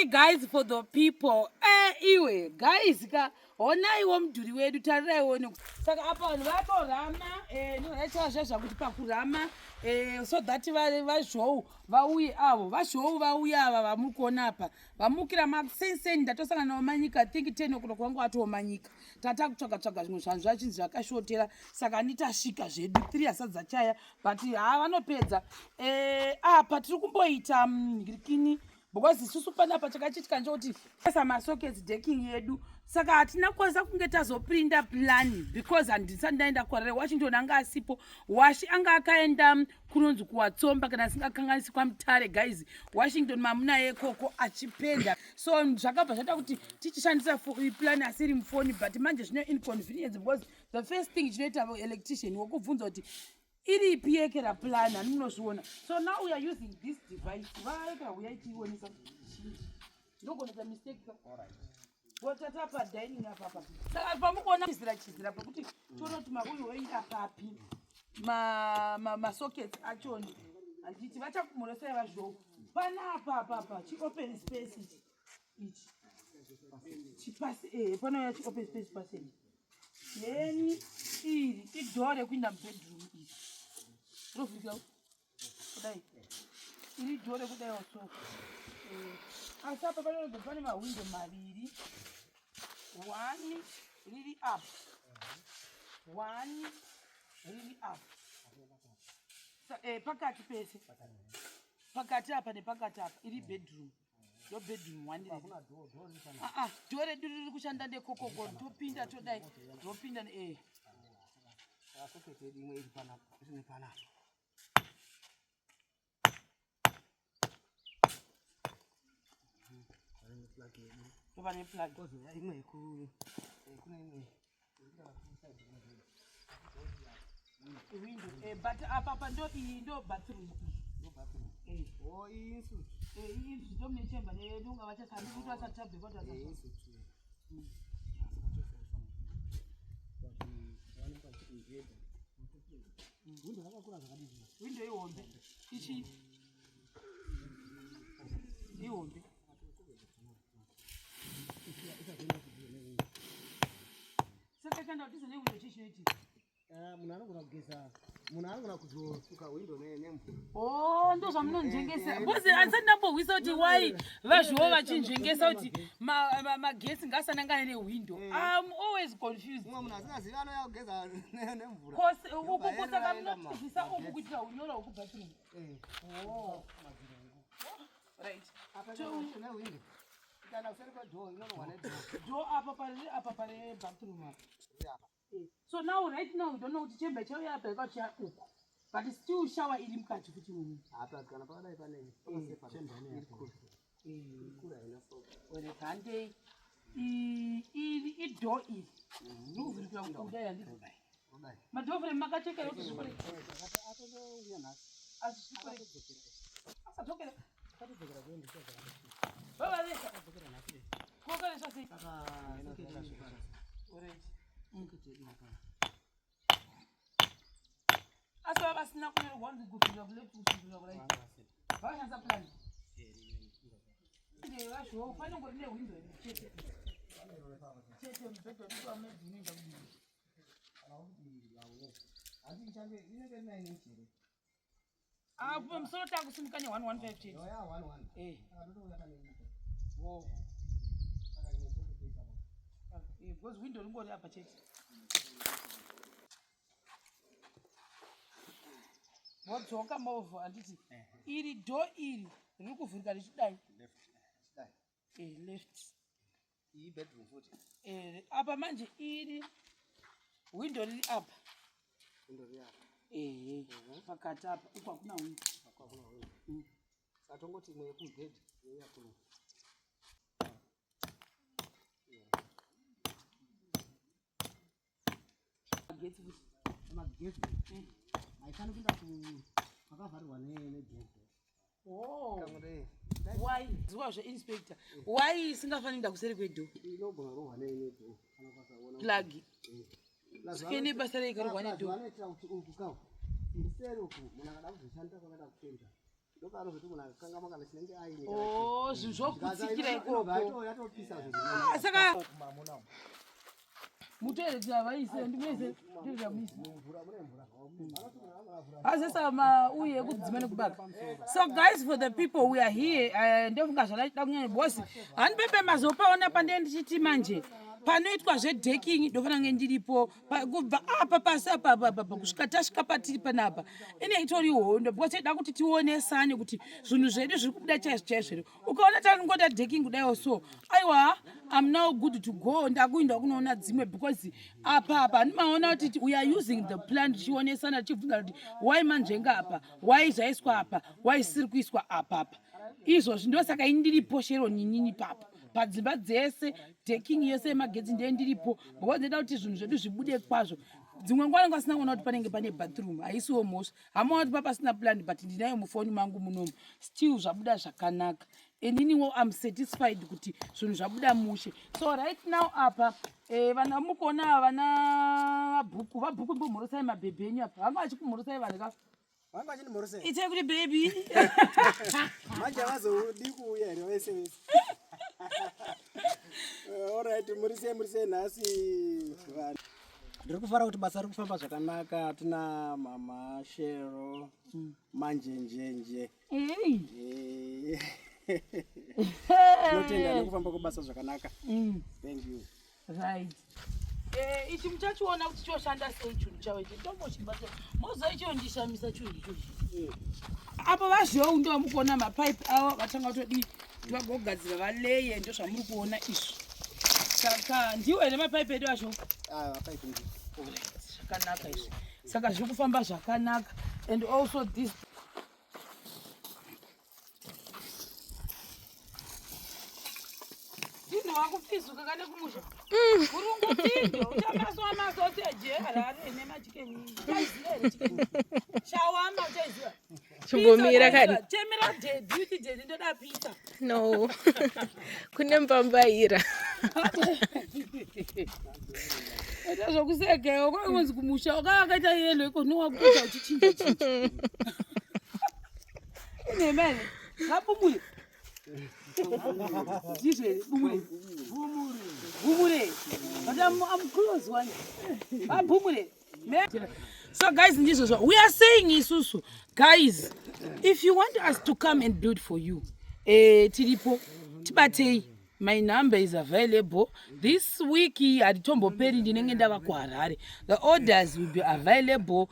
Three guys for the people. Eh, iwe guys ka honaiwo mudhuri wedu tariraiwo saka apa vanhu vatorama eh, noraitira zviya zvakuti pakurama eh, so that vazhou vauye avo vazhou vauye ava vamuri kuona apa vamukira masenseni ndatosangana navo manyika think 10 o'clock vangu vatoo manyika tata kutsvaga tsvaga zvimwe zvanhu zvachinzi zvakashotera saka nditasvika zvedu 3 asati dzachaya but haa vanopedza eh, apa tiri kumboita mhirikini because isusu panapa chakachiitika nchekuti esa masockets decking yedu saka hatina kukwanisa kunge tazoprinda plan because handisati ndaenda kuharare. Washington anga asipo, Washi anga akaenda kunonzi kuWatsomba kana asingakanganisi kwaMutare. Guys, Washington mamunaye ikoko achipenda, so zvakabva zvaita kuti tichishandisa plan asiri mufoni, but manje zvino inconvenience because the first thing chinoita electrician wokubvunza kuti iripi yekera plan, hani munozviona. So now we are using this device. Vaekera huyai tiionesa, ndogonoita mistake ka tata padining apapa. Saka pamukuona chizira chizira pekuti tione kuti mauyu oenda papi, masockets achoni, handiti vachakumhoresai vazhou panapa apapa chiopen space ichi ichi chipasi panouya chiopen space passage. Then iri idoor rekuinda mubedroom, iri rovhurika kudai, iri door rekudaiwo. So asi apa panoratidza pane mahwindo maviri, one riri up, one riri up. Pakati pese, pakati apa nepakati apa, iri bedroom, ndo bedroom one. Aa, door redu riri kushanda ndekokoko, topinda todai, topinda e Socket yedu imwe iri panapa, iri nepanapa. Plug yedu. Pane plug. Kozouya imwe kune imwe window, but apa pa ndo iyi ndo bathroom. Ndo bathroom. Oh, iyi ensuite. Iyi ndo mune chamber nenonga vachasandi kuti vasatabve kwati Eh, vasasa ensuite. Window rakakura zvakadii? Window ihombe, ichi ihombe. Saka kana kuti newindow chii chinoitika? Munhu anogona kugeza, munhu anogona kuzosuka window nemvura. Oh, ndo zvamunonzvengesa, because handisati ndambohwisa kuti why vazviwo vachinzvengesa kuti magetsi ngaasanangane nehwindo. I'm always confused. Mumwe munhu asingazivi anouya kugeza nemvura. Kose uku, saka munotibvisa uku kuitira unyoro hwekubathroom. Oh. Right. Apa nehwindo kana kuseri kwedoor, inorohwa nedoor. Do apa pari, apa pari bathroom apa. So now, right now we don't know kuti chamber chauya apa yakati uku, but still shower iri mukati futi mumu. Apa kana pakadai pane kura haina sofa. Handei, iri idoor, iri rikuvhurikira kudai, handiti? Kudai. Madoor frame makacheka kuti zvikore? Atouya nhasi. Asi zvikore asadzokera. Akatodzokera kuenda. Vavaresa. Akadzokera nhasi. Kokaresa sei? Saka Alright. Asi vava vasina kunyorwa kunzi kuvhurira kuleft, kuvhurira kuright, vakashandisa plan vazvo. Panongori nehwindo chete chete, mubhedha wedu wamedzi unoenda kudii? Handi ichange inenge 9 inch here? Ah, pamusoro takusimuka ne115 chete. Yoya 11. Eh. Akatotouya pane iko. Wo. Saka imwe socket ipapo. Because window ringori apa chete. Vodzoka movha, handiti? Iri door iri riri kuvhurika richidai. Dai. Left. Iyi bedroom futi. Apa manje iri window riri apa. Window riri apa. Ehe, pakati apa, uku hakuna window. Hakuna window. Saka tongoti imwe yekumubhedha youya kuno. Magetsi futi. Magetsi haifani kuenda kwakavharirwa nedoor. Oh. Kamwe. Why zuva zveinspector, why isingafaniri kuenda kuseri kwedoor? Inogona rohwa nedoor kana ukasaona. Plug sikene basa rei karohwa nedoor? Vanoitira kuti uku kawo kuseri uku munhu akada kuzoshanda kwakada kufenda. Ndopaanozoti munhu akakangama kana chinenge aine Oh, zvinhu zvokutsikira ikoko. Yatopisa Ah, saka mutoeretera vaise ndimuise ndizvamuise azesa mauye ekudzima nekubaka. So guys, for the people we are here, ndofunga zvandachida kunyanya because handipepe mazopaona pandee ndichiti manje panoitwa zvedecking ndofanira kunge ndiripo kubva apa pasi apa apa apa kusvika tasvika patiri panapa. Ine itori hondo because toda kuti tionesane kuti zvinhu zvedu zviri kubuda chaizvo chaizvo here. Ukaona tangoda decking kudaiwo, so aiwa, I'm now good to go. Ndakuinda kunoona dzimwe because apa apa handimaona kuti we are using the plan, tichionesana, tichibvunza kuti why manzvenga apa, why zvaiswa apa, why isiri kuiswa apa apa. Izvozvi ndosaka ini ndiripo, shero ninini papo padzimba dzese, decking yese yemagetsi ndiye ndiripo because ndinoda kuti zvinhu zvedu zvibude kwazvo. Dzimwe nguva vanenge vasina kuona kuti panenge pane bathroom, haisiwo mhosva. Hamaona kuti papasina plan, but ndinayo mufoni mangu munomu. Still zvabuda zvakanaka. Ininiwo am satisfied kuti zvinhu zvabuda mushe. So right now apa vana mukuona vana vabhuku, vabhuku, mbomhorosai mabhebhi enyu apa, vanga vachikumhorosai vanhu ka. Vanga vachindimhorosei. Itai kuti baby. Manje havazodi kuuya here vese vese? Alright, muri sei, muri sei nhasi vanhu? Ndiri kufara kuti basa riri kufamba zvakanaka. Tina mama Shero Manjenjenje. Ei. Tinotenda nekufamba kwebasa zvakanaka. Thank you. Right, ichi muchachiona kuti choshanda sei chinhu chavo ichi. Tombochibata mozoichondishamisa chinhu ichochi apo. Vazhou ndo mukuona mapaipi avo vatanga kutodii, vagogadzira valeye. Ndo zvamuri kuona izvi. Saka ndiwo here mapaipi edu acho? Ah, mapaipi ndiwo. Zvakanaka izvi. Saka zviri kufamba zvakanaka. And also this Tindo wakufizuka kane kumusha. Murungu tindo uchamaswa masoseji eHarare nemachikeni. Uchaiziva here chicken? Shawama uchaiziva? Chimbomira kani. Chemera daddy, uti daddy ndoda pizza. No, kune mbambaira. Ita zvokusekewa kwakunzi kumusha wakakaita yellow iko nowakuita uchichinja chinja. Ine ngapumure. Ndizvo here? Bumure. Bumure. But I'm close one. Abumure. So guys, ndizvo we are saying isusu. Guys, if you want us to come and build for you, tiripo, tibatei. My number is available. This week hatitomboperi, ndinenge ndava kuHarare. The orders will be available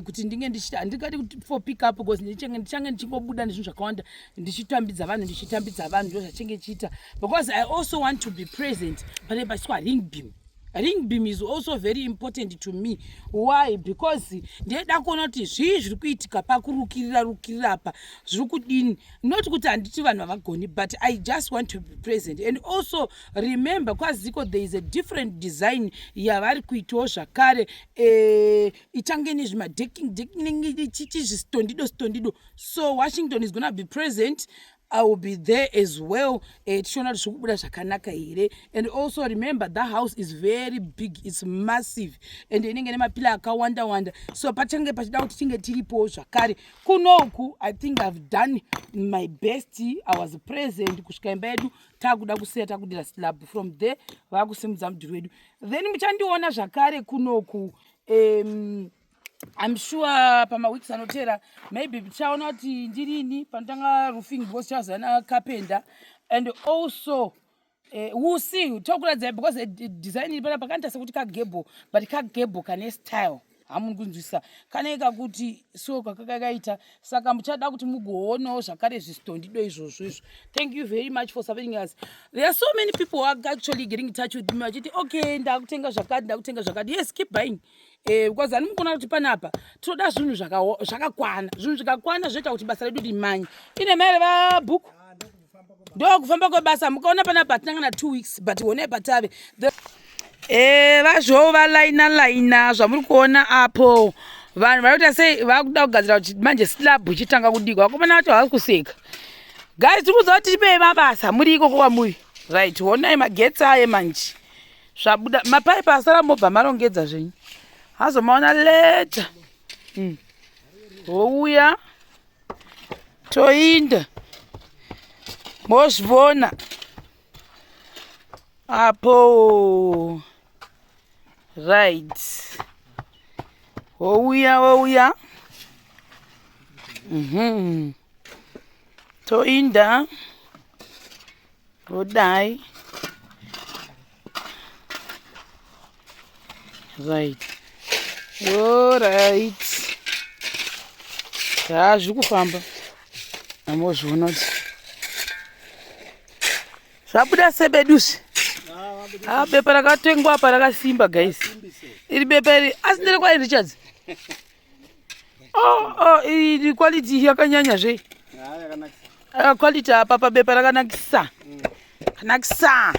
kuti ndinge ndichita, handingati kuti for pick up because ndichange ndichingobuda nezvinhu zvakawanda, ndichitambidza vanhu, ndichitambidza vanhu. Ndo zvachinge chiita because I also want to be present pane paiswa ring beam. Ring beam is also very important to me. Why? Because ndinoda kuona kuti zvii zviri kuitika pakurukirira rukirira apa, zviri kudini. Not kuti handiti vanhu havagoni, but I just want to be present. And also remember, kwaziko there is a different design yavari kuitawo zvakare, ichange nezvimadecking decking, chichizvistondido stondido. So Washington is gonna be present. I will be there as well, tichiona kuti zviri kubuda zvakanaka here. And also remember, that house is very big, it's massive and inenge nemapila akawanda wanda, so pachange pachida kuti tinge tiripowo zvakare kunoku. I think I've done my best. I was present kusvika imba yedu takuda kusiya, takudira slab. From there vakusimudza mudhuri wedu, then muchandiona zvakare kunoku. I'm sure pamaweeks anotera maybe tichaona kuti ndirini panotanga roofing because chazana carpenter. And also we'll see, tokuradzai because design iri panapa kanoita sekuti kagable, but kagable kane style. Hamuni kunzwisa kanenge kakuti so kakakaita. Saka muchada kuti mugoonawo zvakare zvistondido izvozvo izvo. Thank you very much for supporting us. There are so many people who are actually getting in touch with me vachiti, "Okay, ndakutenga zvakati, ndakutenga zvakati." Yes, keep buying, because hani mukuona kuti panapa tinoda zvinhu zvakakwana. Zvinhu zvikakwana zvinoita kuti basa redu rimanye. Ine maere vabhuku ndokufamba kwebasa. Mukaona panapa hatina kana 2 weeks, but honai patave. Vazvo valaina laina zvamuri kuona apo. Vanhu vari kuita sei? Vakuda kugadzira kuti manje slab ichitanga kudikwa. Vakomana vacho havasi kuseka. Guys, tiri kuziva kuti tipei mabasa muri ikoko kwamuri. Right, honai magetsi aye manje zvabuda. Mapaipi asara mobva marongedza zvenyu, hazomaona later. Houya. Toinda mozvivona apo. Right, wouya wouya. Toinda wodai. Right, alright, zviri kufamba. Amozviona kuti zvabuda sebeduzvi. Ah, bepa rakatengwa apa rakasimba, guys. Iri bepa iri asi ndere Richards. Oh, iri quality yakanyanya zve. Yakanakisa. Ah, quality apa pabepa rakanakisa, kanakisa.